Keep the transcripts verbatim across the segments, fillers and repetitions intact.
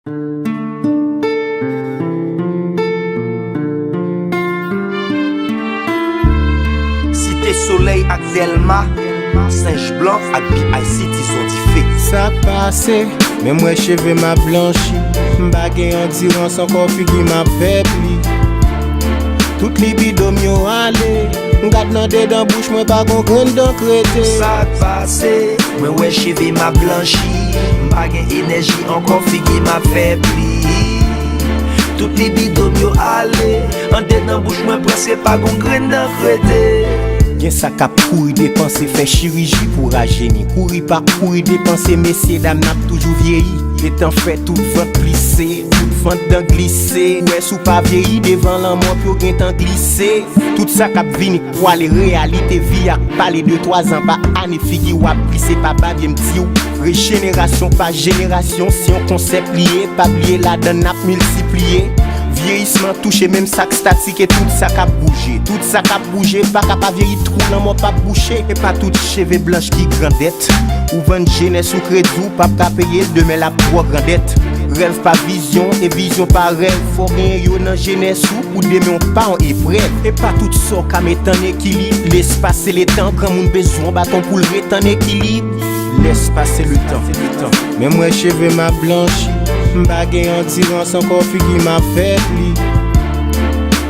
Site Solèy ak Dèlma, Senj Blan ak B I C T Zon Dife. Sa k pase? Men m wè cheve m ap blanchi. M pa gen andirans ankò, figi m ap fè pli. Tout libido m yo ale. M gad nan dedan bouch mwen, pa gon grenn dan k rete. Sa k pase? Mwen wè cheve m ap blanchi. M pa gen enèji ankò, figi m ap fè pli. Tout libido m yo ale. Andedan bouch mwen prèske pa gon grenn dan k rete. Gen sa k ap kouri depanse, fè chiriji pou rajeni. Kouri pa kouri depanse, mesye dam n ap toujou vyeyi. Letan fè tout vant plise, tout vant dan glise. Ou wè si w pa vyeyi devan lanmò, pye w gentan glise. Tout sa k ap vini k pwale, reyalite vi a k pale. De twa zan pa ane, figi w ap plise, pa babye m di w. Rejenerasyon pa jenerasyon, se yon konsèp li ye, pa bliye ladann n ap miltipliye. Vyeyisman touche menm sa k statik e tout sa k ap bouje. Tout sa k ap bouje pa ka pa vyeyi, twou lanmò p ap bouche. E pa tout cheve blanch ki grandèt. Ou vann jenès ou, kredi w p ap ka peye l, demen l ap twò grandèt. Rèv pa vizyon e vizyon pa rèv, fò w genyen yo nan jenès ou pou demen w pa yon eprèv. E pa tout sa w ka met an ekilib, lespas e letan, granmoun bezwen yon baton pou l ret an ekilib. Lès pase letan. Men m wè cheve m ap blanchi. M pa gen andirans ankò, figi m ap fè pli.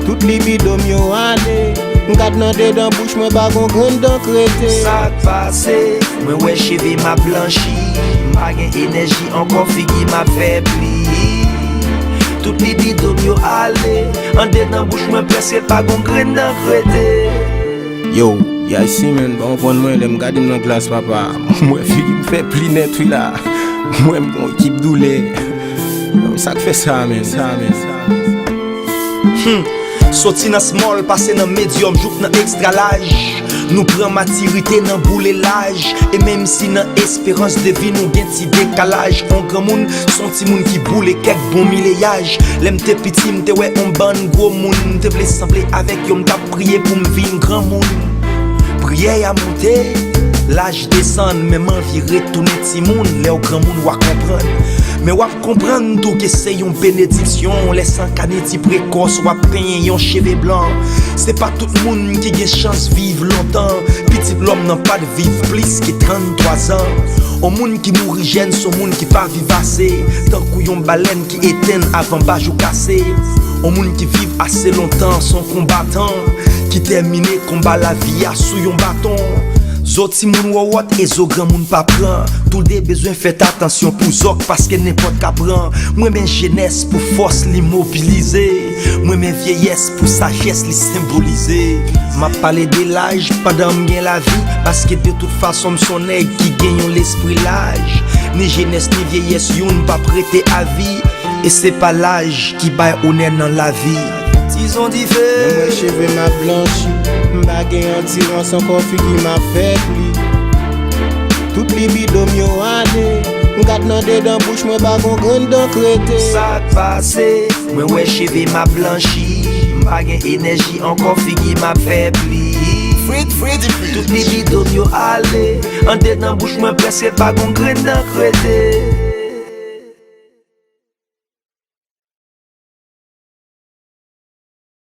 Tout libido m yo ale. M gad nan dedan bouch mwen, pa gon grenn dan k rete. Sa k pase? Mwen wè cheve m ap blanchi. M pa gen enèji ankò, figi m ap fè pli. Tout libido m yo ale. Andedan bouch mwen prèske pa gon grenn dan k rete. Yo, Yaysi, menn, pa konprann mwen, lè m gade m nan glas, papa, m wè figi m fè pli nèt, wi, la. M wè m gon ekip doulè. Sa k fè sa, menn? Sa, menn. Hmm. Soti nan small, pase nan medium, jouk nan extra laj. Nou pran matirite nan boule laj. E menm si nan esperans de vi nou gen ti dekalaj, on granmoun, s on timoun ki boule kèk bon mileyaj. Lè m te piti, m te wè on bann gwo moun, m te vle sanble avèk yo, m t ap priye pou m vin granmoun. Priyè a monte, laj desann, men m anvi retounen timoun, lè w granmoun w a konprann. Men w ap konprann tou ke se yon benediksyon, lè san kaniti prekòs w ap penyen yon cheve blan. Se pa tout moun ki gen chans viv lontan, pitit lòm nan pa t viv plis ke tranntwa zan. On moun ki mouri jèn, s on moun ki pa viv ase, tankou yon balèn ki etenn avan bajou kase. On moun ki viv ase lontan, s on konbatan ki tèmine konba lavi a sou yon baton. Zo timoun wòwòt e zo granmoun pa pran. Toude bezwen fèt atansyon pou zòk, paske nenpòt ka pran. M renmen jenès pou fòs li mobilize. M renmen vyeyès pou sajès li senbolize. M ap pale de laj pandan m gen lavi, paske de tout fason m s on nèg ki gen yon lespri laj. Ni jenès ni vyeyès, youn p ap rete avi. E se pa laj ki bay onè nan lavi. Tizon dife. Men m wè cheve m ap blanchi. M pa gen andirans ankò, figi m ap fè pli. Tout libido m yo ale. M gad nan dedan bouch mwen, pa gon grenn dan k rete. Sa k pase? Mwen wè cheve m ap blanchi. M pa gen enèji ankò, figi m ap fè pli. Tout libido m yo ale. Andedan bouch mwen prèske pa gon grenn dan k rete.